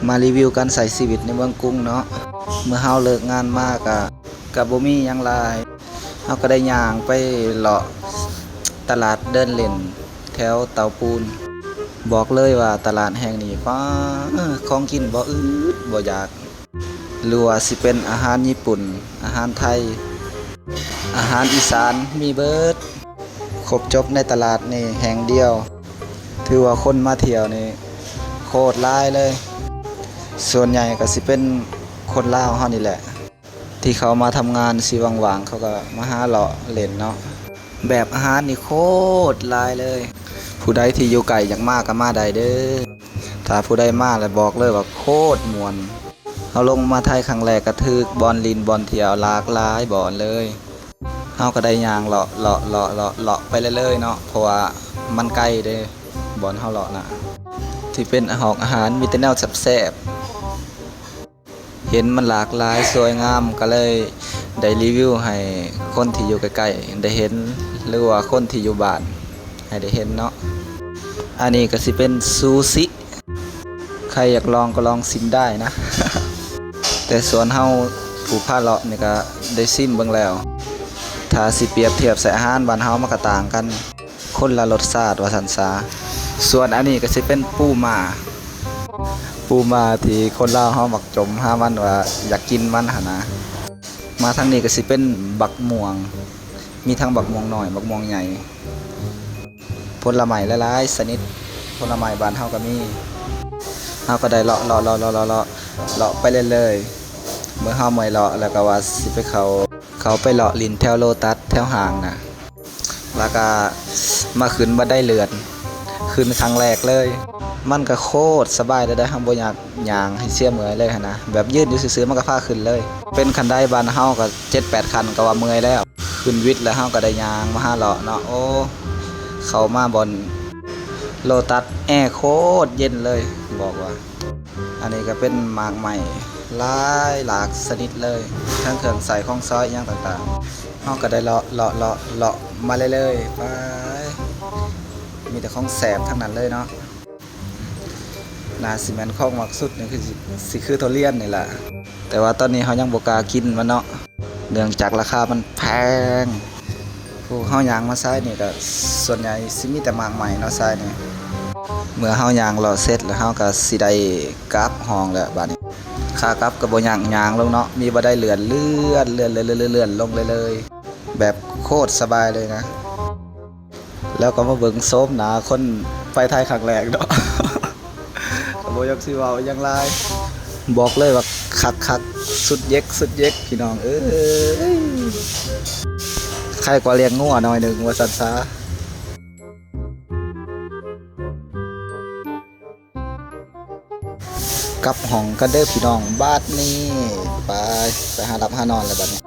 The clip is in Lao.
ມາຣີວິວການໃຊ້ຊີວິດໃນເມືອງກຸງເນາະ. ເມື່ອເຮົາເລີກງານມາກະ ກະບໍ່ມີຫຍັງຫຼາຍ, ເຮົາກະໄດ້ຍ່າງໄປເລາະຕະຫຼາດເດີນຫຼິ້ນແຖວເຕົາປູນ. ບອກເລີຍວ່າຕະຫຼາດແຫ່ງນີ້ ປ້າ ຂອງກິນບໍ່ອຶດບໍ່ຢາກ. ຫຼືວ່າຊິເປັນອາຫານຍີ່ປຸ່ນ, ອາຫານໄທ, ອາຫານອີສານ ມີເບິດ. ຄົບຈົບໃນຕະຫຼາດນີ້ແຫ່ງດຽວ. ຖືວ່າຄົນມາທ່ຽວນີ້ໂຄດຫຼາຍເລີຍ. ສ່ວນໃຫຍ່ກະຊິເປັນຄົນລາວເຮົານີ້ແຫຼະ ທີ່ເຂົາມາທຳງານ ຊິວ່າງໆ ເຂົາກະມາຫາເລາະຫຼິ້ນເນາະ. ແບບອາຫານນີ້ໂຄດຫຼາຍເລີຍ. ຜູ້ໃດທີ່ຢູ່ໃກ້ຢາກມາກະມາໄດ້ເດີ້. ຖ້າຜູ້ໃດມາແລ້ວບອກເລີຍວ່າໂຄດມ່ວນ. ເຮົາລົງມາໄທຄັ້ງແລກກະຖືກບ່ອນຫຼິ້ນບ່ອນທ່ຽວຫຼາກຫຼາຍບ່ອນເລີຍ. ເຮົາກະໄດ້ຍ່າງເລາະ ເລາະ ເລາະ ເລາະ ເລາະໄປເລື້ອຍໆເນາະ ເພາະວ່າມັນໄກເດ້ ບ່ອນເຮົາເລາະນະ. ທີ່ເປັນອາຫອກອາຫານມີແຕ່ແນວແຊບໆ. ເຫັນມັນຫຼາກຫຼາຍສວຍງາມ ກະເລີຍໄດ້ຣີວິວໃຫ້ຄົນທີ່ຢູ່ໃກ້ໆໄດ້ເຫັນ ຫຼືວ່າຄົນທີ່ຢູ່ບ້ານໃຫ້ໄດ້ເຫັນເນາະ. ອັນນີ້ກະຊິເປັນຊູຊິ ໃຄຢາກລອງກະລອງຊິມໄດ້ນະ. ແຕ່ສ່ວນເຮົາຜູ້ພາເລາະນີ້ກະໄດ້ຊິມເບິ່ງແລ້ວ. ຖ້າຊິປຽບທຽບໃສ່ອາຫານບ້ານເຮົາມັນກະຕ່າງກັນ. ຄົນລະລົດຊາດວ່າຊັ້ນສາ. ສ່ວນອັນນີ້ກະຊິເປັນປູມ້າ, ປູມ້າທີ່ຄົນລາວເຮົາມັກຈົ່ມຫາມັນວ່າຢາກກິນມັນຫັ້ນນະ. ມາທາງນີ້ກະຊິເປັນບັກມ່ວງ, ມີທັງບັກມ່ວງນ້ອຍ ບັກມ່ວງໃຫຍ່, ຜົນລະໄມ້ຫຼາຍໆຊະນິດ, ຜົນລະໄມ້ບ້ານເຮົາກະມີ. ເຮົາກະໄດ້ເລາະ ເລາະ ເລາະ ເລາະ ເລາະ ເລາະໄປເລື້ອຍໆ. ເມື່ອເຮົາເມື່ອຍເລາະແລ້ວກະວ່າຊິໄປເຂົ້າ ເຂົ້າໄປເລາະຫຼິ້ນແຖວໂລຕັດ ແຖວຫ້າງນະ. ແລ້ວກະມາຂຶ້ນບັນໄດເລື່ອນ ຂຶ້ນຄັ້ງແລກເລີຍ. ມັນກະໂຄດສະບາຍເລີຍເດ້ ເຮົາບໍ່ຢາກຍ່າງໃຫ້ເສຍເມື່ອຍເລີຍຫັ້ນນະ. ແບບຢືນຢູ່ຊື່ໆມັນກະພາຂຶ້ນເລີຍ. ເປັນຂັ້ນໄດບ້ານເຮົາກະເຈັດແປດຂັ້ນກະວ່າເມື່ອຍແລ້ວ. ຂຶ້ນວິດແລ້ວເຮົາກະໄດ້ຍ່າງມາຫາເລາະເນາະ. ໂອ້ ເຂົ້າມາບ່ອນໂລຕັດ ແອໂຄດເຢັນເລີຍ ບອກວ່າ. ອັນນີ້ກະເປັນໝາກໄມ້ຫຼາຍຫຼາກຊະນິດເລີຍ ທັງເຄື່ອງໃຊ້ຂອງສອຍອີ່ຫຍັງຕ່າງໆ. ເຮົາກະໄດ້ເລາະ ເລາະ ເລາະ ເລາະມາເລື້ອຍໆ ໄປ ມີແຕ່ຂອງແຊບທັງນັ້ນເລີຍເນາະ. ໜ້າຊິແມ່ນຂອງມັກສຸດນີ້ຄືຊິ ຊິຄືທຸລຽນນີ້ລະ. ແຕ່ວ່າຕອນນີ້ເຮົາຍັງບໍ່ກ້າກິນມັນເນາະ ເນື່ອງຈາກລາຄາມັນແພງ. ພວກເຮົາຍ່າງມາຊາຍນີ້ກະສ່ວນໃຫຍ່ຊິມີແຕ່ໝາກໄມ້ເນາະຊາຍນີ້. ເມື່ອເຮົາຍ່າງເລາະເສັດແລ້ວ ເຮົາກະຊິໄດ້ກັບຫ້ອງແລ້ວບາດນີ້. ຂາກັບກະບໍ່ຍາກຍ່າງລົງເນາະ ມີບັນໄດເລື່ອນ ເລື່ອນ ເລື່ອນ ເລື່ອນ ເລື່ອນ ເລື່ອນລົງເລື້ອຍໆ ແບບໂຄດສະບາຍເລີຍນະ. ແລ້ວກະມາເບິ່ງໂສມໜ້າຄົນໄປໄທຄັ້ງແລກເນາະ ກະບໍ່ຢາກຊິເວົ້າຫຍັງຫຼາຍ. ບອກເລີຍວ່າຄັກໆ ສຸດເຢັກ ສຸດເຢັກ ພີ່ນ້ອງເອີຍ. ໄຄກວ່າລ້ຽງງົວໜ້ອຍໜຶ່ງວ່າຊັ້ນສາ. ກັບຫ້ອງກັນເດີ້ພີ່ນ້ອງ ບາດນີ້ ໄປ ໄປຫາຫຼັບຫານອນແລ້ວບາດນີ້.